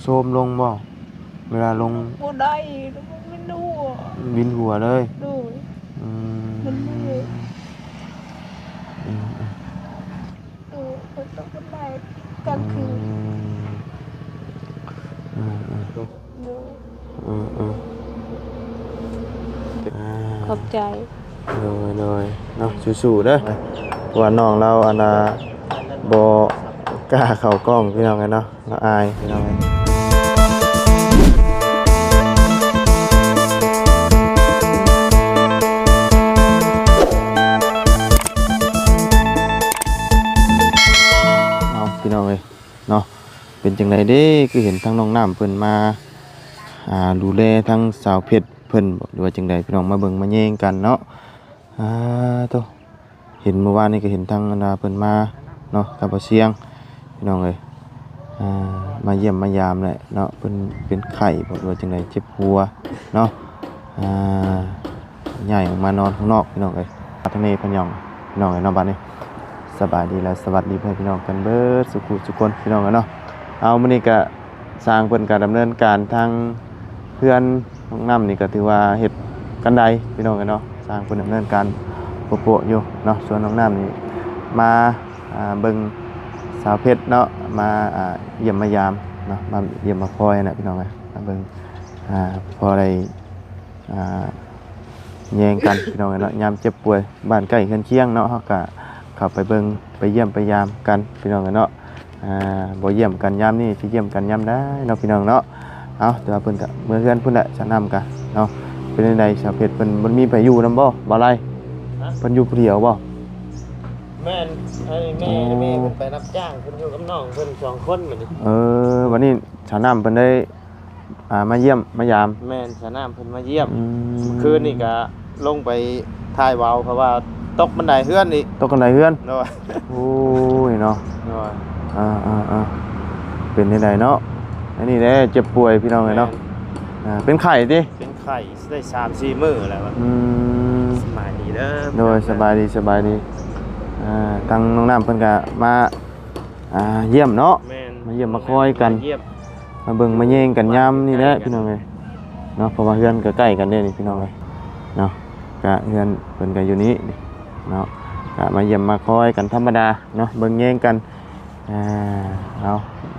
ໂຊມລົງບໍ່ ເວລາລົງ? ບໍ່ໄດ້ ມັນວິນຫົວ ວິນຫົວເລີຍ. ໂດຍ. ອືມ ມັນເມື່ອຍ. ອືມ ໂດຍ ເພິ່ນຕ້ອງເປັນໄດ້ກາງຄືນ. ອືມ ເອີໆ ໂດຍ ເອີໆ ອ່າ ຂອບໃຈ. ໂດຍໆ ເນາະ ສູ້ໆເດີ ເພາະວ່ານ້ອງລາວ ອັນນ່າ ບໍ່ກ້າເຂົ້າກ້ອງ ພີ່ນ້ອງເອີຍເນາະ ລາວອາຍ ພີ່ນ້ອງເອີຍ. ເອົາ ພີ່ນ້ອງເອີຍເນາະ ເປັນຈັ່ງໃດເດ້ ຄືເຫັນທາງນ້ອງນ້ຳເພິ່ນມາ ອ່າ ດູແລທາງສາວເພັດເພິ່ນບໍ ຫຼືວ່າຈັ່ງໃດ ພີ່ນ້ອງ ມາເບິ່ງມາແຍງກັນເນາະ. ອ່າ ໂຕ ເຫັນມື້ວານນີ້ກໍເຫັນທາງອັນນ່າເພິ່ນມາເນາະ ກັບບ່າວຊຽງ ພີ່ນ້ອງເອີຍ ອ່າ ມາຢ້ຽມມາຢາມແຫຼະເນາະ. ເພິ່ນເປັນໄຂ້ບໍ ຫຼືວ່າຈັ່ງໃດ ເຈັບຫົວເນາະ ອ່າ ຍ້າຍອອກມານອນຂ້າງນອກ ພີ່ນ້ອງເອີຍ. ທາງນີ້ເພິ່ນຍ່ອງ ພີ່ນ້ອງເອີຍເນາະ. ບັດນີ້ສະບາຍດີ ແລະ ສະຫວັດດີພໍ່ແມ່ພີ່ນ້ອງກັນເບິດສູ່ຜູ້ສູ່ຄົນ ພີ່ນ້ອງເອີຍເນາະ. ເອົາ ມື້ນີ້ກະ ຊ່າງເພິ່ນກະດຳເນີນການທາງເຮືອນນ້ອງນ້ຳນີ້ ກະຖືວ່າເຮັດກັນໄດ້ ພີ່ນ້ອງເອີຍເນາະ. ຊ່າງເພິ່ນດຳເນີນການໂປະໆຢູ່ເນາະ. ສ່ວນນ້ອງນ້ຳນີ້ມາ ອ່າ ເບິ່ງສາວເພັດເນາະ ມາ ອ່າ ຢ້ຽມມາຢາມເນາະ ມາຢ້ຽມມາຄອຍຫັ້ນແຫຼະ ພີ່ນ້ອງເອີຍ ມາເບິ່ງ ອ່າ ພໍໄດ້ ອ່າ ແຍງກັນ ພີ່ນ້ອງເອີຍເນາະ. ຍາມເຈັບປ່ວຍ ບ້ານໃກ້ເຮືອນຄຽງເນາະ ເຮົາກະເຂົ້າໄປເບິ່ງໄປຢ້ຽມໄປຢາມກັນ ພີ່ນ້ອງເອີຍເນາະ. ອ່າ ບໍ່ຢ້ຽມກັນຍາມນີ້ ຊິຢ້ຽມກັນຍາມໃດເນາະ ພີ່ນ້ອງເນາະ. ເອົາ ແຕ່ວ່າເພິ່ນກະເມືອເຮືອນພຸ້ນແຫຼະ ສາວນ້ຳກະເນາະ. ເປັນຈັ່ງໃດ ສາວເພັດ ເພິ່ນບໍ່ມີໃຜຢູ່ນຳບໍ່ ບ່າວໄລ? ຮະ? ເພິ່ນຢູ່ຜູ້ດຽວບໍ່? ແມ່ນ ອັນນີ້ແມ່ ອໍ ແມ່ເພິ່ນໄປຮັບຈ້າງ ເພິ່ນຢູ່ກັບນ້ອງເພິ່ນສອງຄົນບັດນີ້. ເອີ ບັດນີ້ສາວນ້ຳເພິ່ນໄດ້ ອ່າ ມາຢ້ຽມມາຢາມ. ແມ່ນ ສາວນ້ຳເພິ່ນມາຢ້ຽມ. ອືມ ຄືນນີ້ກະລົງໄປຖ່າຍເຫວີ ເພາະວ່າຕົກບັນໄດເຮືອນອີກ. ຕົກບັນໄດເຮືອນ? ໂດຍ. ໂອ້ຍເນາະ. ໂດຍ. ອ່າໆໆ ເປັນຈັ່ງໃດເນາະ ອັນນີ້ແຫຼະ ເຈັບປ່ວຍ ພີ່ນ້ອງເອີຍເນາະ. ແມ່ນ. ອ່າ ເປັນໄຂ້ຕິ? ເປັນໄຂ້ໄດ້ສາມສີ່ມື້ແລ້ວ. ອືມ ສະບາຍດີເດີ. ໂດຍ ສະບາຍດີ ສະບາຍດີ. ອ່າ ທາງນ້ອງນ້ຳເພິ່ນກະມາ ອ່າ ຢ້ຽມເນາະ. ແມ່ນ ມາຢ້ຽມມາຄອຍກັນ ມາຢ້ຽມ ມາເບິ່ງມາແຍງກັນຍາມນີ້ແຫຼະ ພີ່ນ້ອງເອີຍເນາະ. ເພາະວ່າເຮືອນກໍໃກ້ກັນເດ້ນີ້ ພີ່ນ້ອງເອີຍເນາະ. ກະເຮືອນເພິ່ນກໍຢູ່ນີ້ເນາະ ກະມາຢ້ຽມມາຄອຍກັນທຳມະດາເນາະ ເບິ່ງແຍງກັນ. ອ່າ ເອົາ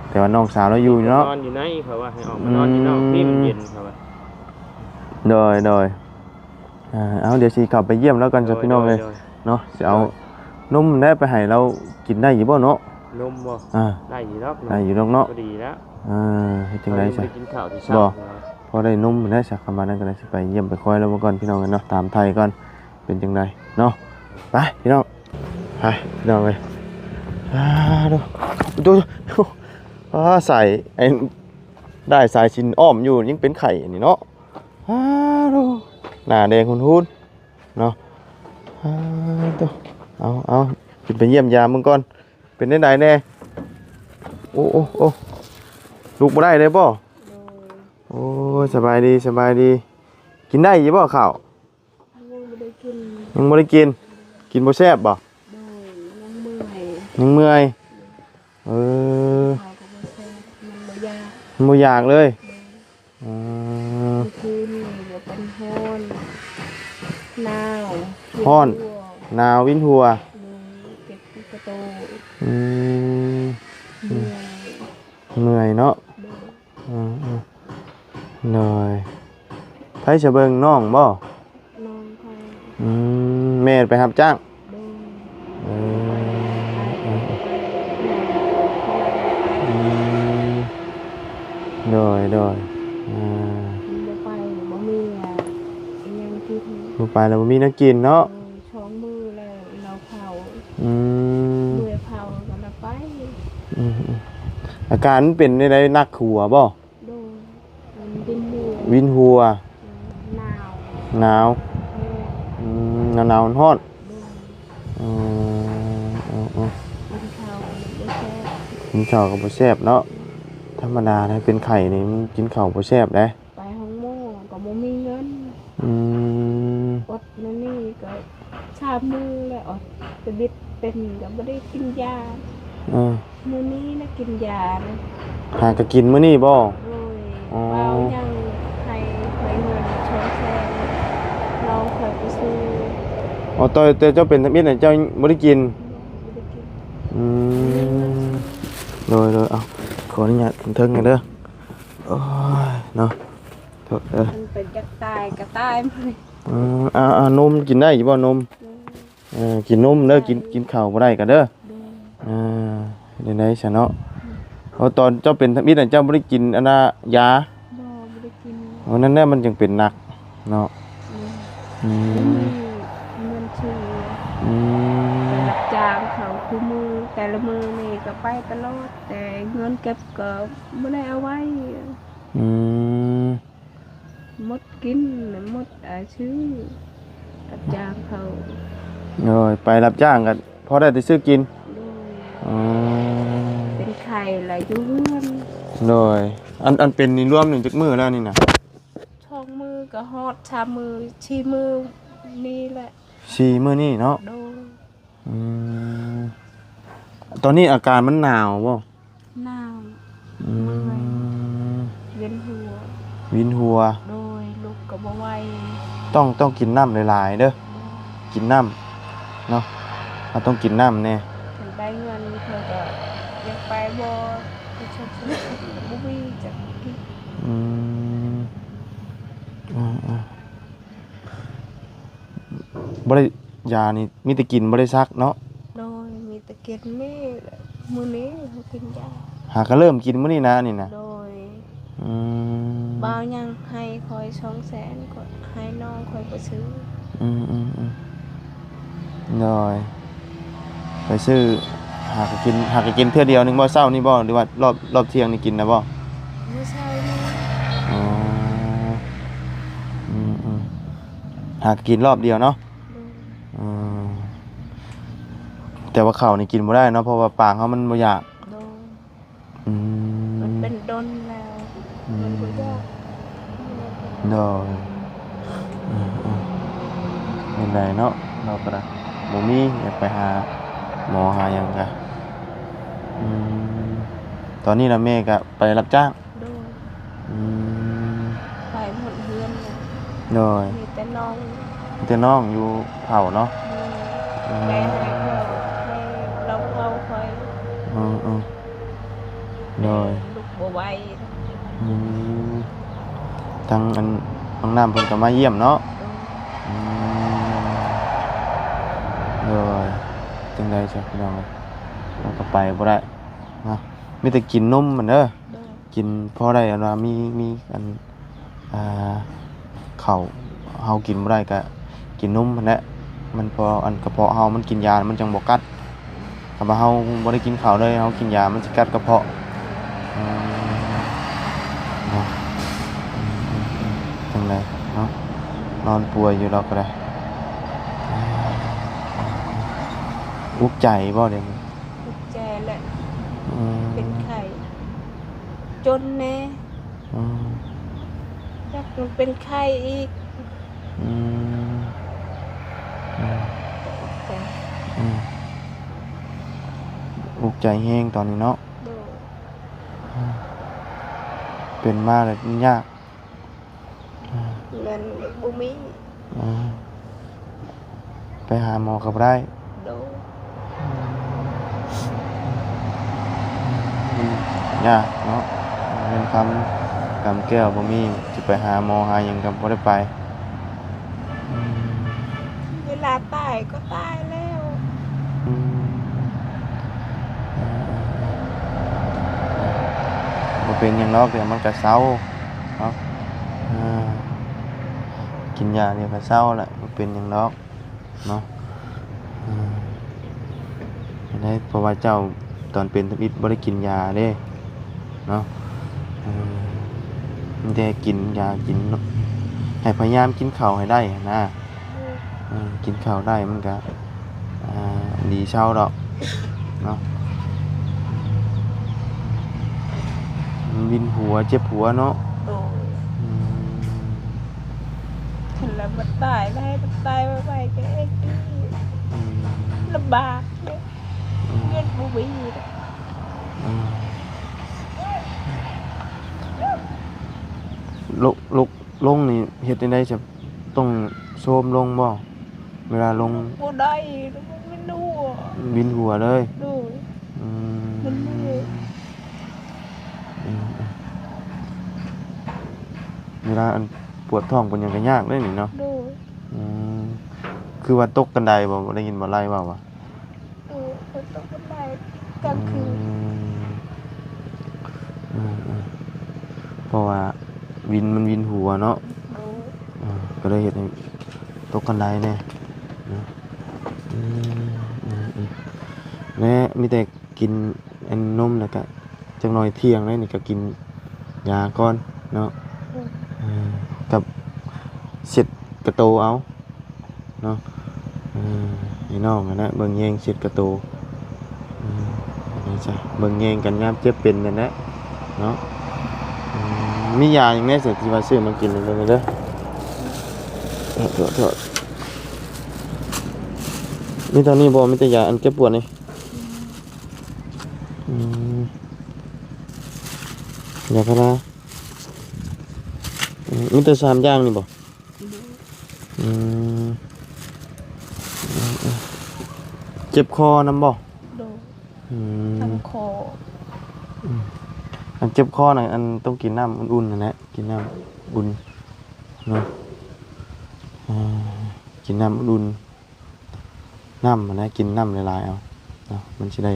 ແຕ່ວ່ານ້ອງສາວລາວຢູ່ເນາະ ນອນຢູ່ໃນ ເຂົາວ່າໃຫ້ອອກມານອນຢູ່ນອກ. ອືມ ນີ້ມັນເຢັນ ເຂົາວ່າ. ໂດຍ ໂດຍ. ອ່າ ເອົາ ດຽວຊິເຂົ້າໄປຢ້ຽມລາວກ່ອນຊະ ໂດຍ ພີ່ນ້ອງເອີຍ ໂດຍ ເນາະ. ຊິເອົາ ໂດຍ ນົມແດ່ໄປໃຫ້ລາວກິນໄດ້ຢູ່ບໍ່ເນາະ? ນົມບໍ່? ອ່າ ໄດ້ຢູ່ດອກ ໄດ້ຢູ່ດອກເນາະ ພໍດີແລ້ວ. ອ່າ ເຮັດຈັ່ງໃດຊະ? ບໍ່ ພໍໄດ້ນົມແດ່ຊະ. ຄຳວ່ານັ້ນກໍໄດ້ ຊິໄປຢ້ຽມໄປຄອຍລາວເບິ່ງກ່ອນ ພີ່ນ້ອງເອີຍເນາະ ຖາມໄຖ່ກ່ອນ ເປັນຈັ່ງໃດເນາະ. ໄປ ພີ່ນ້ອງ ໄປ ພີ່ນ້ອງເອີຍ. ອ່າ ໂດ ໂດ ໂດ ອ່າ ສາຍ ໄອ້ ດ້າຍສາຍສິນອ້ອມຢູ່ ຍັງເປັນໄຂ້ອັນນີ້ເນາະ. ອາໂດ ໜ້າແດງຮຸນໆເນາະ. ອາໂຕ ເອົາໆ ຂຶ້ນໄປຢ້ຽມຢາມເບິ່ງກ່ອນ ເປັນແນວໃດແດ່? ໂອ້ໆໆ ລຸກບໍ່ໄດ້ເລີຍບໍ່? ໂດຍ ໂອ້ຍ ສະບາຍດີ ສະບາຍດີ. ກິນໄດ້ຢູ່ບໍ່ເຂົ້າ? ຍັງບໍ່ໄດ້ກິນ ຍັງບໍ່ໄດ້ກິນ. ກິນບໍ່ແຊບບໍ່? ໂດຍ ຍັງເມື່ອຍ ຍັງເມື່ອຍ. ເອີ ເຂົ້າກໍບໍ່ແຊບ ມັນບໍ່ຢາກ ມັນບໍ່ຢາກເລີຍ. ໂດຍ ອືມ ຄືນນີ້ກໍເປັນຮ້ອນ ໜາວ ຮ້ອນ ວິນຫົວ ໜາວ ວິນຫົວ. ໂດຍ ເຈັບກະໂຕ. ອືມ ເມື່ອຍ ເມື່ອຍເນາະ. ໂດຍ ອືມໆ ໂດຍ. ໃຜຈະເບິ່ງ ນ້ອງບໍ່? ນ້ອງຂ້ອຍ. ອືມ ແມ່ໄປຮັບຈ້າງ. ໂດຍ ເອີ ເອີ ເອີ ອືມ ໂດຍ ໂດຍ ອ່າ ມັນບໍ່ໄປ ບໍ່ມີ ອ່າ ອີຫຍັງກິນ ບໍ່ໄປແລ້ວບໍ່ມີແນວກິນເນາະ. ໂດຍ ສອງມື້ແລ້ວ ເຮົາເຜົາ. ອືມ ເມື່ອຍເຜົາກໍລະໄປ. ອືມໆ ອາການມັນເປັນແນວໃດ ໜັກຫົວບໍ່? ໂດຍ ມັນວິນຫົວ ວິນຫົວ. ອືມ ໜາວ ໜາວ. ໂດຍ ອືມ ໜາວໆ ຮ້ອນ. ໂດຍ ອືມ ເອີໆ ກິນເຂົ້າກໍບໍ່ແຊບ ກິນເຂົ້າກໍບໍ່ແຊບເນາະ. ໂດຍ ທຳມະດານະ ເປັນໄຂ້ນີ້ມັນກິນເຂົ້າບໍ່ແຊບເດ້. ໄປໂຮງໝໍກໍບໍ່ມີເງິນ. ອືມ ອົດມື້ນີ້ກໍສາມມື້ແລ້ວ ອົດ ແຕ່ບິດເປັນກໍບໍ່ໄດ້ກິນຢາ. ເອີ ມື້ນີ້ນະກິນຢານະ ຫາກໍກິນມື້ນີ້ບໍ່? ໂດຍ. ອໍ ເວົ້າຫຍັງໃຫ້ຂ້ອຍເງິນສອງແສນ ນ້ອງຂ້ອຍໄປຊື້. ອໍ ຕອນແຕ່ເຈົ້າເປັນທຳອິດນະ ເຈົ້າບໍ່ໄດ້ກິນ? ບໍ່ໄດ້ກິນ. ອືມ ໂດຍໆ ເອົາ ຂໍອະນຸຍາດຂຶ້ນເທິງໜ່ອຍເດີ. ໂອ້ຍ ເນາະ ໂທດເດີ. ມັນເປັນຢາກຕາຍກໍຕາຍ. ອືມ ເອົາໆ ນົມກິນໄດ້ຢູ່ບໍ່ ນົມ? ໂດຍ. ເອີ ກິນນົມເດີ ກິນ ກິນເຂົ້າບໍ່ໄດ້ກໍເດີ. ໂດຍ. ເອີ ເຮັດແນວໃດຊະເນາະ? ໂອ້ ຕອນເຈົ້າເປັນທຳອິດນະ ເຈົ້າບໍ່ໄດ້ກິນອັນນ່າຢາ? ບໍ່ ບໍ່ໄດ້ກິນ. ໂອ້ ນັ້ນແຫຼະ ມັນຈຶ່ງເປັນໜັກເນາະ. ໂດຍ. ອືມ ອືມ ເງິນຊື້. ອືມ ໄປຮັບຈ້າງເຂົາຄູ່ມື້ ແຕ່ລະມື້ນີ້ກໍໄປຕະຫຼອດ ແຕ່ເງິນເກັບກໍບໍ່ໄດ້ເອົາໄວ້. ອືມ ໝົດກິນ ໝົດອາຊີບ ຮັບຈ້າງເຂົາ. ໂດຍ ໄປຮັບຈ້າງກໍພໍໄດ້ແຕ່ຊື້ກິນ. ໂດຍ. ອໍ ເປັນໄຂ້ລະຢູ່ເຮືອນ. ໂດຍ. ອັນ ອັນເປັນນີ້ລວມນີ້ຈັກມື້ແລ້ວນີ້ນະ? ສອງມື້ກໍຮອດ ສາມມື້ ສີ່ມື້ນີ້ແຫຼະ. ສີ່ມື້ນີ້ເນາະ? ໂດຍ. ອືມ ຕອນນີ້ອາການມັນໜາວບໍ່? ໜາວ. ອືມ ເມື່ອຍ ວຽນຫົວ. ວຽນຫົວ. ໂດຍ ລຸກກໍບໍ່ໄຫວ. ຕ້ອງ ຕ້ອງກິນນ້ຳຫຼາຍໆເດີ. ໂດຍ. ກິນນ້ຳເນາະ ເຮົາຕ້ອງກິນນ້ຳແດ່. ຄັນໄດ້ເງິນເພິ່ນກໍຢາກໄປບໍ່ ບໍ່ມີຈັກກິນ. ອືມ ອືມໆ ບໍ່ໄດ້ ຢານີ້ມີແຕ່ກິນ ບໍ່ໄດ້ສັກເນາະ? ໂດຍ ມີແຕ່ກິນນີ້ແຫຼະ ມື້ນີ້ເຮົາກິນຢາ. ຫາກະເລີ່ມກິນມື້ນີ້ນະນີ້ນະ? ໂດຍ. ອືມ ບ່າວຍັງໃຫ້ຂ້ອຍສອງແສນ ຂ້ອຍໃຫ້ນ້ອງຂ້ອຍໄປຊື້. ອືມໆໆ ໂດຍ. ໄປຊື້ ຫາກະກິນ ຫາກະກິນເທື່ອດຽວໜຶ່ງບໍ່ ເຊົ້ານີ້ບໍ່ ຫຼືວ່າລອບ ລອບທ່ຽງນີ້ກິນນະບໍ່? ມື້ເຊົ້ານີ້. ອໍ ອືມໆ ຫາກະກິນລອບດຽວເນາະ? ໂດຍ. ອືມ ແຕ່ວ່າເຂົ້ານີ້ກິນບໍ່ໄດ້ເນາະ ເພາະວ່າປາກເຮົາມັນບໍ່ຢາກ. ໂດຍ. ອືມ ມັນເປັນດົນແລ້ວ. ອືມ ມັນບໍ່ຢາກ. ໂດຍ. ອືມໆ ເປັນໄດເນາະ ເຮົາກໍໄດ້ ບໍ່ມີ ຢາກໄປຫາໝໍຫາຫຍັງກະ. ອືມ ຕອນນີ້ລະແມ່ກະໄປຮັບຈ້າງ? ໂດຍ. ອືມ ໄປໝົດເຮືອນເລີຍ. ໂດຍ. ມີແຕ່ນ້ອງ ມີແຕ່ນ້ອງຢູ່ເຖົ້າເນາະ? ໂດຍ. ອືມ ແມ່ໃຫ້ເຂົາ ໃຫ້ເຮົາເຝົ້າຂ້ອຍ. ອືມໆ ໂດຍ. ລຸກບໍ່ໄຫວ. ອືມ ທາງອັນ ນ້ອງນ້ຳເພິ່ນກໍມາຢ້ຽມເນາະ? ໂດຍ. ອືມ ໂດຍ. ຈັ່ງໃດຊະພີ່ນ້ອງເອີຍ ເຮົາກໍໄປບໍ່ໄດ້ເນາະ ມີແຕ່ກິນນົມມັນເດີ. ໂດຍ. ກິນພໍໄດ້ອັນວ່າມີ ມີອັນ ອ່າ ເຂົ້າເຮົາກິນບໍ່ໄດ້ກະກິນນົມຫັ້ນແຫຼະ ມັນພໍອັນກະເພາະເຮົາມັນກິນຢາມັນຈັ່ງບໍ່ກັດ. ຄັນວ່າເຮົາບໍ່ໄດ້ກິນເຂົ້າເລີຍ ເຮົາກິນຢາມັນຊິກັດກະເພາະ. ອືມ ເນາະ ຈັ່ງໃດເນາະ ນອນປ່ວຍຢູ່ລາວກໍໄດ້. ອຸກໃຈບໍ່ດຽວນີ້? ອຸກໃຈແຫຼະ. ອືມ ເປັນໄຂ້ ຈົນແດ່. ອືມ ຈັກມັນເປັນໄຂ້ອີກ. ອືມ ອືມ ອຸກໃຈ. ອືມ ອຸກໃຈແຮງຕອນນີ້ເນາະ. ໂດຍ. ອືມ ເປັນມາແລ້ວຍາກ. ອືມ ເງິນບໍ່ມີ. ອືມ ໄປຫາໝໍກໍບໍ່ໄດ້. ໂດຍ. ອືມ ມັນຍາກເນາະ ເງິນຄຳກຳແກ້ວບໍ່ມີ ຊິໄປຫາໝໍຫາຫຍັງກໍບໍ່ໄດ້ໄປ. ອືມ ເວລາຕາຍກໍຕາຍແລ້ວ. ອືມ ເອີ ບໍ່ເປັນຫຍັງດອກ ດຽວມັນກໍເຊົາເນາະ. ເອີ ກິນຢາດຽວກໍເຊົາແຫຼະ ບໍ່ເປັນຫຍັງດອກ. ເນາະ ເອີ ເຮັດໃດ ເພາະວ່າເຈົ້າຕອນເປັນທຳອິດບໍ່ໄດ້ກິນຢາເດ້ເນາະ. ເອີ ມີແຕ່ກິນຢາ ກິນ ໃຫ້ພະຍາຍາມກິນເຂົ້າໃຫ້ໄດ້ຫັ້ນນະ. ເອີ ກິນເຂົ້າໄດ້ມັນກະ ອ່າ ດີເຊົາດອກເນາະ. ມັນວິນຫົວ ເຈັບຫົວເນາະ. ໂດຍ. ອືມ ຄັນລະມັນຕາຍໄດ້ ມັນຕາຍໄວໆ ກໍເອງດີ. ອືມ ລຳບາກເດ້. ອືມ ເງິນບໍ່ມີເດ້. ອືມ ລຸກ ລຸກລົງນີ້ເຮັດຈັ່ງໃດ? ຈະຕ້ອງໂຊມລົງບໍ່ ເວລາລົງ? ບໍ່ໄດ້ ມັນວິນຫົວ ວິນຫົວເລີຍ. ໂດຍ. ອືມ ມັນເມື່ອຍ. ອືມ ເວລາອັນປວດທ້ອງປວດຫຍັງກໍຍາກເດ້ນີ້ເນາະ. ໂດຍ. ອືມ ຄືວ່າຕົກກັນໄດບໍ່? ໄດ້ຍິນບໍ່ໄລ່ເວົ້າວ່າ ໂອ້ ເພິ່ນຕົກບັນໄດກາງຄືນ. ອືມ ເອີໆ ເພາະວ່າວິນ ມັນວິນຫົວເນາະ. ໂດຍ. ເອີ ກໍເລີຍເຮັດໃຫ້ຕົກກັນໄດແດ່ເນາະ. ອືມ ອືມໆ ແລະ ມີແຕ່ກິນອັນນົມ ແລ້ວກະຈັກໜ່ອຍທ່ຽງແລ້ວນີ້ກໍກິນຢາກ່ອນເນາະ. ໂດຍ. ເອີ ກັບເຊັດກະໂຕເອົາ ເນາະ. ເອີ ໃຫ້ນ້ອງຫັ້ນນະເບິ່ງແຍງເຊັດກະໂຕ. ເອີ ເບິ່ງແຍງກັນຍາມເຈັບເປັນນັ້ນແຫຼະເນາະ. ອືມ ມີຢາຫຍັງແດ່ທີ່ວ່າຊື້ມາກິນໃຫ້ເບິ່ງເດີ? ໂທດໆ ມີເທົ່ານີ້ບໍ່? ມີແຕ່ຢາອັນແກ້ປວດນີ້. ອືມ ຢາພາລາ. ອືມ ມີແຕ່ສາມຢ່າງນີ້ບໍ່? ໂດຍ. ອືມ ເຈັບຄໍນຳບໍ່? ໂດຍ. ອືມ ທັງຄໍ. ອືມ ອັນເຈັບຄໍນະ ອັນຕ້ອງກິນນ້ຳອຸ່ນໆ ນັ້ນແຫຼະ ກິນນ້ຳອຸ່ນເນາະ. ອືມ ກິນນ້ຳອຸ່ນໆ ນ້ຳຫັ້ນນະ ກິນນ້ຳຫຼາຍໆ ເອົາເນາະ ມັນຊິໄດ້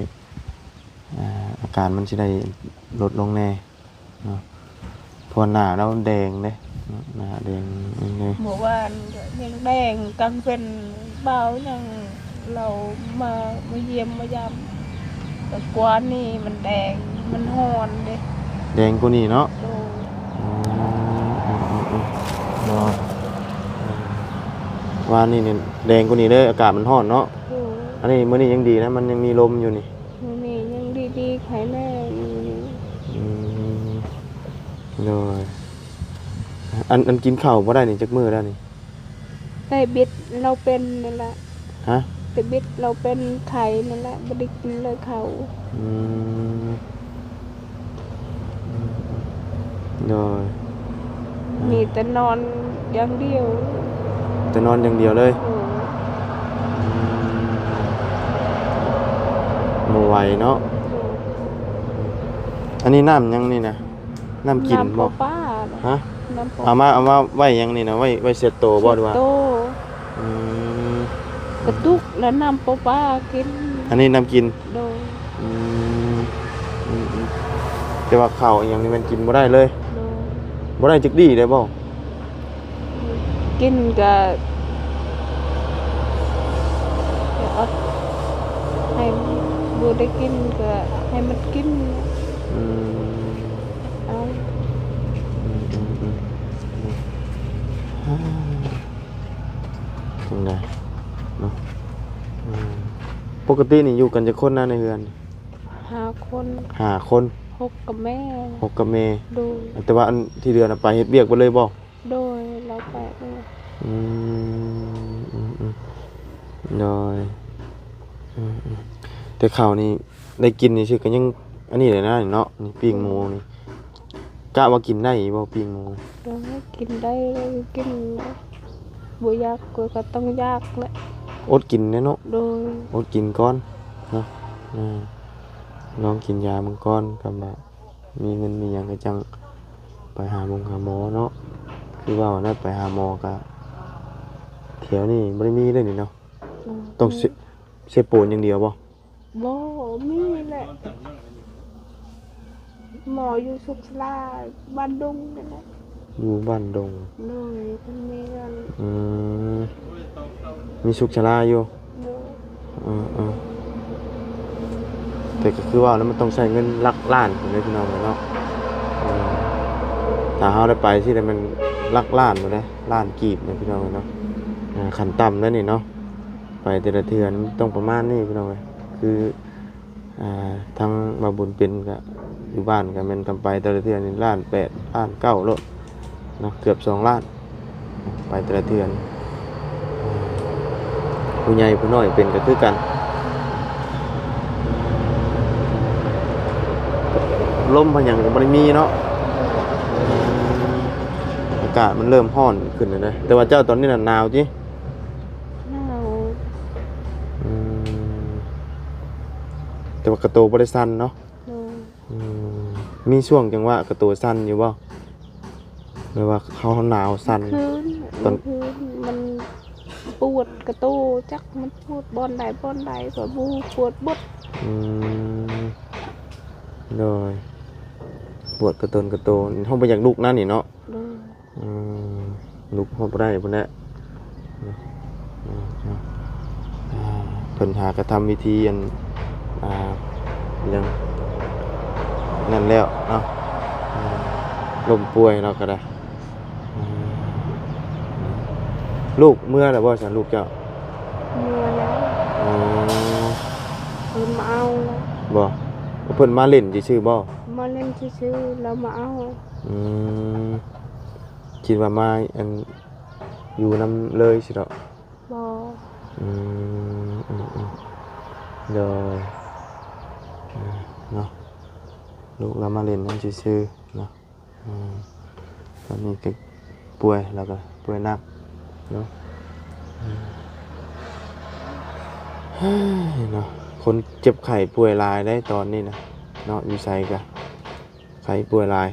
ອ່າ ອາການມັນຊິໄດ້ລົດລົງແດ່ເນາະ. ເພາະວ່າໜ້າລາວແດງເດ້ເນາະ ໜ້າແດງເລີຍ. ເມື່ອວານກໍຍັງແດງ ກາງເວັນບ່າວຍັງ ລາວມາ ມາຢ້ຽມມາຢາມ ແຕ່ກວ່ານີ້ມັນແດງ ມັນຮ້ອນເດ້. ແດງກວ່ານີ້ເນາະ? ໂດຍ. ອືມ ອືມໆໆ ເນາະ ວານນີ້ນີ້ແດງກວ່ານີ້ເດ້ ອາກາດມັນຮ້ອນເນາະ. ໂດຍ. ອັນນີ້ມື້ນີ້ຍັງດີນະ ມັນຍັງມີລົມຢູ່ນີ້. ມື້ນີ້ຍັງດີໆ ໄຄແນ່ມື້ນີ້. ອືມ ໂດຍ. ອັນ ອັນກິນເຂົ້າບໍ່ໄດ້ນີ້ຈັກມື້ແລ້ວນີ້? ແຕ່ບິດລາວເປັນນັ້ນແຫຼະ. ຮະ? ແຕ່ບິດລາວເປັນໄຂ້ນັ້ນແຫຼະ ບໍ່ໄດ້ກິນເລີຍເຂົ້າ. ອືມ ໂດຍ. ມີແຕ່ນອນຢ່າງດຽວ. ແຕ່ນອນຢ່າງດຽວເລີຍ? ໂດຍ. ອືມ ບໍ່ໄຫວເນາະ. ໂດຍ. ອັນນີ້ນ້ຳຫຍັງນີ້ນະ? ນ້ຳກິນບໍ່? ນ້ຳປະປາ. ຮະ? ນ້ຳປະປາ. ເອົາມາ ເອົາມາໄວ້ຫຍັງນີ້ນະ? ໄວ້ ໄວ້ເຊັດໂຕບໍ່ ຫຼືວ່າ? ເຊັດໂຕ. ອືມ ກະຕຸກແລ້ວນ້ຳປະປາກິນ. ອັນນີ້ນ້ຳກິນ? ໂດຍ. ອືມ ອືມໆ ແຕ່ວ່າເຂົ້າອີ່ຫຍັງນີ້ແມ່ນກິນບໍ່ໄດ້ເລີຍ? ໂດຍ. ບໍ່ໄດ້ຈັກດີ້ເລີຍບໍ່? ກິນກະ ກະອົດ ໃຫ້ບໍ່ໄດ້ກິນກະໃຫ້ມັນກິນ. ອືມ ເອົາ. ອືມໆໆ ຈັ່ງໃດເນາະ? ອືມ ປົກກະຕິນີ້ຢູ່ກັນຈັກຄົນນະໃນເຮືອນ? ຫ້າຄົນ. ຫ້າຄົນ. ຫົກກັບແມ່. ຫົກກັບແມ່. ໂດຍ. ແຕ່ວ່າອັນທີ່ເຫຼືອນະໄປເຮັດວຽກເບິດເລີຍບໍ່? ໂດຍ ລາວໄປເລີຍ. ອືມ ອືມໆ ໂດຍ. ອືມໆ ແຕ່ເຂົ້ານີ້ໄດ້ກິນນີ້ຊື່ກໍຍັງອັນນີ້ແຫຼະນະເນາະ ນີ້ປີ້ງໝູນີ້. ກະວ່າກິນໄດ້ບໍ່ປີ້ງໝູ? ໂດຍ ກິນໄດ້ ກິນ ບໍ່ຢາກກໍຕ້ອງຢາກແຫຼະ ອົດກິນແຫຼະເນາະ. ໂດຍ. ອົດກິນກ່ອນເນາະ. ອືມ ລອງກິນຢາເບິ່ງກ່ອນ ຄຳວ່າມີເງິນມີຫຍັງກໍຈັ່ງໄປຫາໝົງຫາໝໍເນາະ. ຄືວ່ານັ້ນ ໄປຫາໝໍກໍແຖວນີ້ບໍ່ໄດ້ມີເດ້ນີ້ເນາະ. ອືມ ຕ້ອງເຊ ເຊໂປນຢ່າງດຽວບໍ່? ບໍ່ ມີແຫຼະ ໝໍຢູ່ສຸກສາລາ ບ້ານດົງນັ້ນແຫຼະ. ຢູ່ບ້ານດົງ. ໂດຍ ເພິ່ນມີອັນ ອືມ ມີສຸກສາລາຢູ່. ໂດຍ. ເອີໆ ແຕ່ກໍຄືວ່າແລ້ວ ມັນຕ້ອງໃຊ້ເງິນຫຼັກລ້ານພຸ້ນເດ້ພີ່ນ້ອງເອີຍເນາະ. ເອີ ຖ້າເຮົາໄດ້ໄປຊີ້ແລ້ວ ແມ່ນຫຼັກລ້ານພຸ້ນເດ້ ລ້ານກີບເດ້ພີ່ນ້ອງເອີຍເນາະ. ເອີ ຂັ້ນຕ່ຳເດ້ນີ້ເນາະ ໄປແຕ່ລະເທື່ອມັນຕ້ອງປະມານນີ້ພີ່ນ້ອງເອີຍ. ຄື ອ່າ ທາງບ່າວບຸນເປັນກະຢູ່ບ້ານກະແມ່ນກຳໄປແຕ່ລະເທື່ອນີ້ລ້ານແປດ ລ້ານເກົ້າໂລດເນາະ ເກືອບສອງລ້ານ ໄປແຕ່ລະເທື່ອ. ຜູ້ໃຫຍ່ຜູ້ນ້ອຍເປັນກະຄືກັນ. ລົມພະຫຍັງກະບໍ່ໄດ້ມີເນາະ. ອືມ ກາດມັນເລີ່ມຮ້ອນຂຶ້ນແລ້ວເດ້ ແຕ່ວ່າເຈົ້າຕອນນີ້ນະໜາວຕິ? ໜາວ. ອືມ ແຕ່ວ່າກະໂຕບໍ່ໄດ້ສັ່ນເນາະ? ໂດຍ. ອືມ ມີຊ່ວງຈັງຫວະກະໂຕສັ່ນຢູ່ບໍ່? ແບບວ່າເຮົາໜາວສັ່ນ ຄືນ ຕອນ ຄືນມັນປວດກະໂຕ ຈັກມັນປວດບ່ອນໃດບ່ອນໃດກໍບໍ່ຮູ້ ປວດເບິດ. ອືມ ໂດຍ ປວດກະໂຕນກະໂຕ ເຮົາບໍ່ຢາກລຸກນະນີ້ເນາະ? ໂດຍ. ອືມ ລຸກຮອດບໍ່ໄດ້ພຸ້ນແຫຼະ. ເພິ່ນຫາກະທຳວິທີອັນ ອ່າ ຫຍັງນັ້ນແລ້ວເນາະ ອືມ ລົ້ມປ່ວຍເນາະ ກະໄດ້. ອືມ ລູກເມືອແລ້ວບໍ່ຊັ້ນ ລູກເຈົ້າ? ເມືອແລ້ວ. ອໍ ເພິ່ນມາເອົາແລ້ວ. ບໍ່ ເພິ່ນມາຫຼິ້ນຊື່ໆບໍ່? ມາຫຼິ້ນຊື່ໆ ແລ້ວມາເອົາ. ອືມ ຄິດວ່າມາ ອັນ ຢູ່ນຳເລີຍຊິດອກ. ບໍ່. ອືມ ອືມ ອືມ ໂດຍ ເອີ ເນາະ ລູກລາວມາຫຼິ້ນນຳຊື່ໆເນາະ. ອືມ ຕອນນີ້ກໍປ່ວຍ ລາວກໍປ່ວຍໜັກເນາະ. ເອີ ເນາະ ຄົນເຈັບໄຂ້ປ່ວຍຫຼາຍໄດ໋ຕອນນີ້ນະເນາະ ຢູ່ໃສກໍໄຂ້ປ່ວຍຫຼາຍ.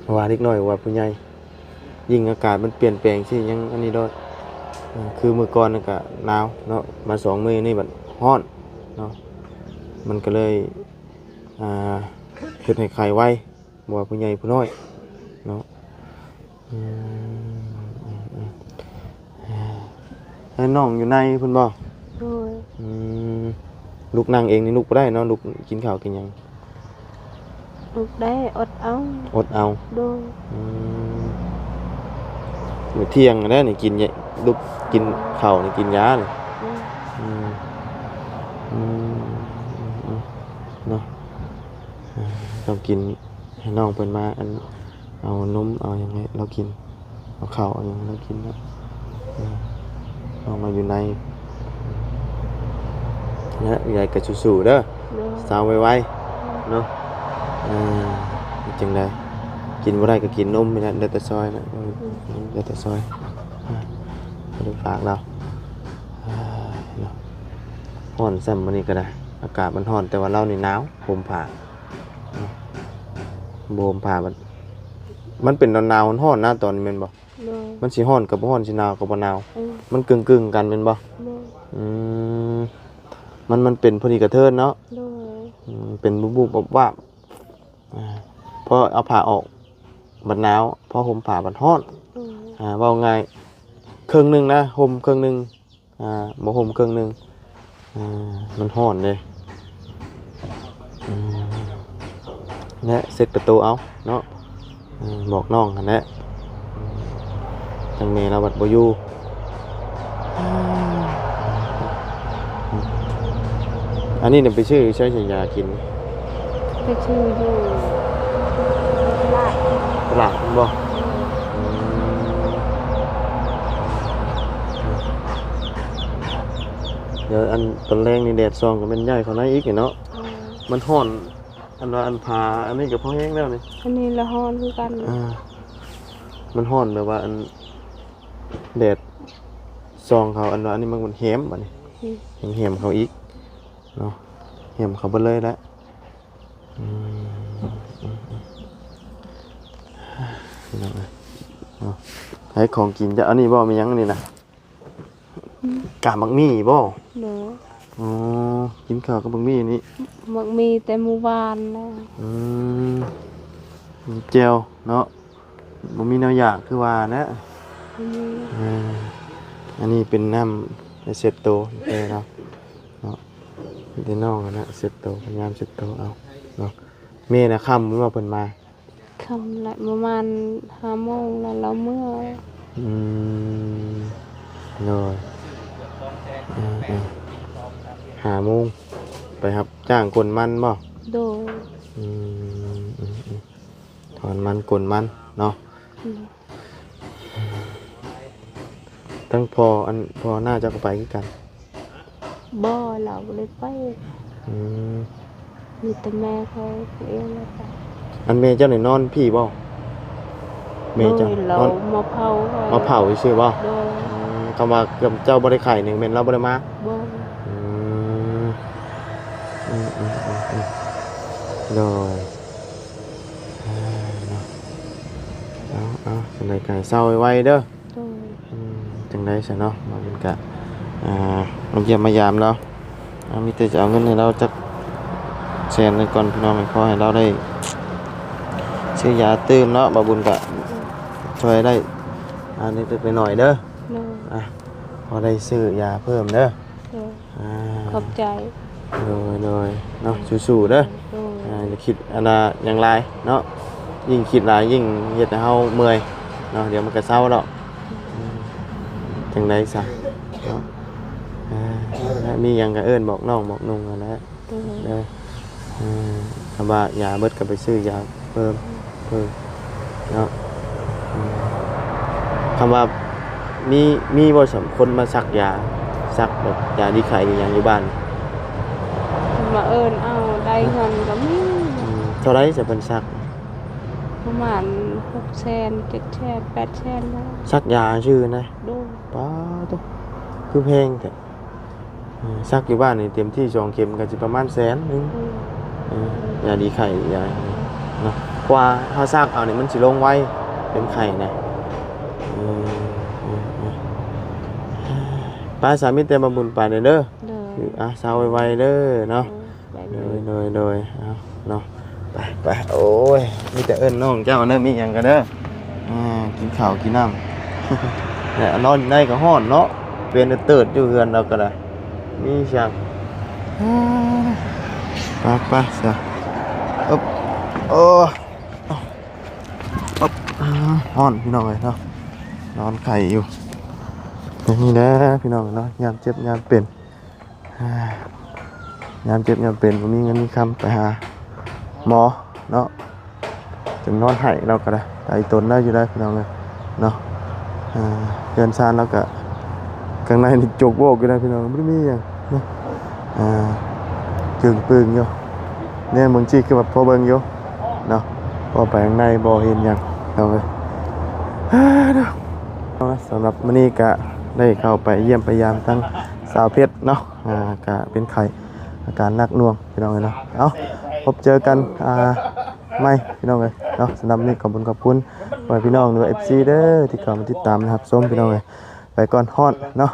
ເພາະວ່າເດັກນ້ອຍວ່າຜູ້ໃຫຍ່ ຍິ່ງອາກາດມັນປ່ຽນແປງຊີ້ ຍັງອັນນີ້ໂລດ. ເອີ ຄືມື້ກ່ອນນັ້ນກະໜາວເນາະ ມາສອງມື້ນີ້ບັດຮ້ອນເນາະ ມັນກະເລີຍ ອ່າ ເຮັດໃຫ້ໄຂ້ໄວ ບໍ່ວ່າຜູ້ໃຫຍ່ຜູ້ນ້ອຍເນາະ. ອືມ ອືມ ອືມ ແລ້ວນ້ອງຢູ່ໃນພຸ້ນບໍ່? ໂດຍ. ອືມ ລູກນັ່ງເອງນີ້ລຸກບໍ່ໄດ້ເນາະ ລຸກກິນເຂົ້າກິນຫຍັງ? ລຸກໄດ້ ອົດເອົາ ອົດເອົາ. ໂດຍ. ອືມ ມື້ທ່ຽງແລ້ວນີ້ກິນ ລຸກກິນເຂົ້ານີ້ ກິນຢານີ້. ອືມ ອືມ ອືມ ອືມ ເນາະ ເອີ ຕ້ອງກິນ ໃຫ້ນ້ອງເພິ່ນມາ ອັນ ເອົານົມເອົາຫຍັງໃຫ້ລາວກິນ ເອົາເຂົ້າເອົາຫຍັງໃຫ້ລາວກິນເນາະ. ເອີ ນ້ອງມາຢູ່ໃນ ແລະ ເອື້ອຍກໍສູ້ໆເດີ. ໂດຍ. ເຊົາໄວໆເນາະ. ເອີ ເຮັດຈັ່ງໃດ ກິນບໍ່ໄດ້ກໍກິນນົມນີ້ແຫຼະ ໄດ້ແຕ່ຊອຍນະ. ເອີ ອືມ ໄດ້ແຕ່ຊອຍ ອ່າ ບໍ່ໄດ້ຝາກລາວ. ເອີ ເນາະ ຮ້ອນຊ້ຳມື້ນີ້ກໍໄດ້ ອາກາດມັນຮ້ອນ ແຕ່ວ່າລາວນີ້ໜາວ ຫົ່ມຜ້າ ບໍ່ຫົ່ມຜ້າ ມັນ ມັນເປັນໜາວໆ ຮ້ອນໆ ນະ ຕອນນີ້ແມ່ນບໍ່? ໂດຍ. ມັນຊິຮ້ອນກໍບໍ່ຮ້ອນ ຊິໜາວກໍບໍ່ໜາວ. ເອີ ມັນກຶ່ງໆ ກັນແມ່ນບໍ່? ໂດຍ. ອືມ ມັນ ມັນເປັນພໍດີກະເທີນເນາະ. ໂດຍ. ອືມ ເປັນວຸບໆ ວັບໆ ອ່າ ພໍເອົາຜ້າອອກບັດໜາວ ພໍຫົ່ມຜ້າບັດຮ້ອນ. ໂດຍ. ອ່າ ເວົ້າງ່າຍ ເຄິ່ງໜຶ່ງນະ ຫົ່ມເຄິ່ງໜຶ່ງ ອ່າ ບໍ່ຫົ່ມເຄິ່ງໜຶ່ງ ອ່າ ມັນຮ້ອນເດ້. ອືມ ແລະ ເຊັດປະຕູເອົາເນາະ ເອີ ບອກນ້ອງຫັ້ນແຫຼະ ທາງແມ່ລາວບັດບໍ່ຢູ່. ອັນນີ້ນະໄປຊື້ໃສ ໃສຢາກິນ? ໄປຊື້ຢູ່ຕະຫຼາດ. ຕະຫຼາດແມ່ນບໍ່? ອືມ ດຽວອັນຕອນແລງນີ້ແດດສ່ອງກໍແມ່ນຍ້າຍເຂົ້າໃນອີກນີ້ເນາະ. ອືມ ມັນຮ້ອນ ອັນວ່າອັນຜ້າອັນນີ້ກໍພໍແຮງແລ້ວນີ້. ອັນນີ້ລະຮ້ອນຄືກັນ. ອ່າ ມັນຮ້ອນແບບວ່າອັນແດດສ່ອງເຂົ້າ ອັນວ່າອັນນີ້ມັນແຮມບັດນີ້. ອືມ ແຮມເຂົ້າອີກເນາະ ແຮມເຂົ້າເບິດເລີຍແຫຼະ. ອືມ ພີ່ນ້ອງເອີຍເນາະ ໃຫ້ຂອງກິນ. ຈະ ອັນນີ້ບໍ່ ມີຫຍັງອັນນີ້ນະ? ອືມ ກາບໝາກໝີ່ບໍ່? ໂດຍ. ອໍ ກິນເຂົ້າກັບໝາກໝີ່ນີ້. ໝາກໝີ່ແຕ່ມື້ວານນະ. ອືມ ມີແຈ່ວເນາະ ບໍ່ມີແນວຢາກຄືວ່ານະ. ອືມ ເອີ ອັນນີ້ເປັນນ້ຳເຊັດໂຕແຕ່ເນາະ ເນາະ ແຕ່ນ້ອງຫັ້ນນະເຊັດໂຕ ພະຍາຍາມເຊັດໂຕເອົາເນາະ. ແມ່ນະ ຄ່ຳແມ່ນບໍ່ເພິ່ນມາ? ຄ່ຳແຫຼະ ປະມານຫ້າໂມງແລ້ວລາວເມືອ. ອືມ ໂດຍ ເອີ ເອີ ຫ້າໂມງ ໄປຮັບຈ້າງກົນມັນບໍ່? ໂດຍ. ອືມ ອືມ ອືມ ຖອນມັນກົນມັນເນາະ. ອືມ ທັງພໍ່ ອັນ ພໍ່ໜ້າເຈົ້າກໍໄປຄືກັນ? ບໍ່ ລາວບໍ່ໄດ້ໄປ. ອືມ ມີແຕ່ແມ່ຂ້ອຍຜູ້ດຽວລະໄປ. ອັນແມ່ເຈົ້ານີ້ນອນພີ້ບໍ່? ແມ່ເຈົ້າ ໂດຍ ລາວນອນ ມາເຝົ້າ ມາເຝົ້າຊື່ໆບໍ່? ໂດຍ ອືມ ຄຳວ່າເຈົ້າບໍ່ໄດ້ໄຂ້ນີ້ແມ່ນລາວບໍ່ໄດ້ມາ? ບໍ່ ອືມ ອືມໆໆໆ ໂດຍ ເອີ ເນາະ ເອົາໆ ຈັ່ງໃດກໍໃຫ້ເຊົາໄວໆເດີ. ໂດຍ ອືມ ຈັ່ງໃດຊະເນາະ ບ່າວບຸນກະ ອ່າ ມາຢ້ຽມມາຢາມລາວ ເອົາ ມີແຕ່ຈະເອົາເງິນໃຫ້ລາວຈັກແສນໜຶ່ງກ່ອນພີ່ນ້ອງ ຂໍໃຫ້ລາວໄດ້ຊື້ຢາຕື່ມເນາະ ບ່າວບຸນກະ ອືມ ຊ່ວຍໄດ້ ອັນນີ້ເລັກໆນ້ອຍໆເດີ ໂດຍ ອ່າ ພໍໄດ້ຊື້ຢາເພີ່ມເດີ ໂດຍ ອ່າ ຂອບໃຈ ໂດຍໆ ເນາະ ອືມ ສູ້ໆເດີ ໂດຍ ອ່າ ຢ່າຄິດອັນນ່າຫຍັງຫຼາຍເນາະ ຍິ່ງຄິດຫຼາຍຍິ່ງເຮັດໃຫ້ເຮົາເມື່ອຍເນາະ ດຽວມັນກໍເຊົາດອກ ອືມ ຈັ່ງໃດຊະເນາະ ອ່າ ມີຫຍັງກໍເອີ້ນບອກນ້ອງບອກນຸ່ງຫັ້ນແຫຼະ ໂດຍ ເດີ ເອີ ຄຳວ່າຢາເບິດກໍໄປຊື້ຢາເພີ່ມ ເອີ ເນາະ ອືມ ຄຳວ່າມີ ມີບໍ່ສຳຄົນມາສັກຢາ ສັກແບບຢາດີໄຂ້ອີຫຍັງຢູ່ບ້ານ? ເພິ່ນມາເອີ້ນເອົາ ໄດ້ເງິນກໍມີ ອືມ ເທົ່າໃດຊະເພິ່ນສັກ? ປະມານຫົກແສນ ເຈັດແສນ ແປດແສນແລ້ວ ສັກຢາຊື່ນະ? ໂດຍ ປາໂທ້ ຄືແພງແທ້. ເອີ ສັກຢູ່ບ້ານນີ້ເຕັມທີ່ສອງເຂັມກໍຊິປະມານແສນໜຶ່ງ ອືມ ເອີ ຢາດີໄຂ້ ຢາເນາະ ກວ່າເຮົາສັກເອົານີ້ມັນຊິລົງໄວ ເປັນໄຂ້ນະ ເອີ ເອີ ເອີ ໄປສາ ມີແຕ່ບ່າວບຸນໄປເດີ ໂດຍ ອ່າ ເຊົາໄວໆເດີເນາະ ໂດຍ ໂດຍ ໂດຍ ເອົາເນາະ ໄປ ໄປ ໂອ້ຍ ມີແຕ່ເອີ້ນນ້ອງເຈົ້າເດີ ມີຫຍັງກໍເດີ ອ່າ ກິນເຂົ້າກິນນ້ຳ ແລະນອນໃນກໍຮ້ອນເນາະ ເປັນເຕີດຢູ່ເຮືອນລາວກໍໄດ້ ມີຫຍັງ ອ່າ ໄປ ໄປຊະ ອຶບ ໂອ້ ອຶບ ຮ້ອນພີ່ນ້ອງເອີຍເນາະ ນອນໄຂ້ຢູ່ ແບບນີ້ແຫຼະພີ່ນ້ອງເນາະ ຍາມເຈັບຍາມເປັນ ອ່າ ຍາມເຈັບຍາມເປັນ ບໍ່ມີເງິນມີຄຳໄປຫາໝໍເນາະ ຈົນນອນໄຫ້ລາວກໍໄດ້ ໄຕຕົນລາວຢູ່ໄດ໋ພີ່ນ້ອງເອີຍເນາະ ອ່າ ເຮືອນຊານລາວກໍ ຂ້າງໃນນີ້ຈົກໂວກຢູ່ໄດ໋ພີ່ນ້ອງ ບໍ່ໄດ້ມີຫຍັງເນາະ ອ່າ ຈຶ່ງປຶງຢູ່ ແນມເບິ່ງຊີ້ຄືວ່າພໍເບິ່ງຢູ່ເນາະ ພໍໄປຂ້າງໃນບໍ່ເຫັນຫຍັງເນາະ ເອີ ສຳລັບມື້ນີ້ກໍໄດ້ເຂົ້າໄປຢ້ຽມໄປຢາມທັງສາວເພັດເນາະ ອ່າ ກະເປັນໄຂ້ ອາການໜັກໜ່ວງພີ່ນ້ອງເອີຍເນາະ ເອົາ ພົບເຈີກັນ ອ່າ ໃໝ່ພີ່ນ້ອງເອີຍເນາະ ສຳລັບມື້ນີ້ຂອບຄຸນຂອບຄຸນພໍ່ແມ່ພີ່ນ້ອງ ຫຼືວ່າ ເອັຟຊີ ເດີ ທີ່ເຂົ້າມາຕິດຕາມ ແລະ ຮັບຊົມພີ່ນ້ອງເອີຍ ໄປກ່ອນ ຮ້ອນເນາະ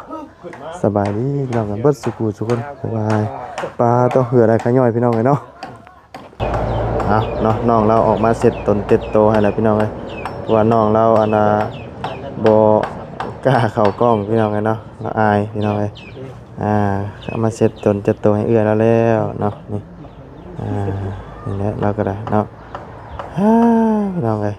ສະບາຍດີພີ່ນ້ອງເອີຍ ເບິດສູ່ຜູ້ສູ່ຄົນ ບາຍບາຍ ປາໂທ້ ເຫື່ອໄຫຼຂະຍ້ອຍພີ່ນ້ອງເອີຍເນາະ. ເອົາເນາະ ນ້ອງລາວອອກມາເຊັດຕົນເຈັດໂຕໃຫ້ແລ້ວພີ່ນ້ອງເອີຍ ເພາະວ່ານ້ອງລາວ ອັນນ່າ ບໍ່ກ້າເຂົ້າກ້ອງພີ່ນ້ອງເອີຍເນາະ ລາວອາຍພີ່ນ້ອງເອີຍ ອ່າ ເອົາມາເຊັດຕົນເຈັດໂຕໃຫ້ເອື້ອຍລາວແລ້ວເນາະ ນີ້ ອ່າ ນີ້ແຫຼະ ລາວກໍໄດ້ເນາະ ອ່າ ພີ່ນ້ອງເອີຍ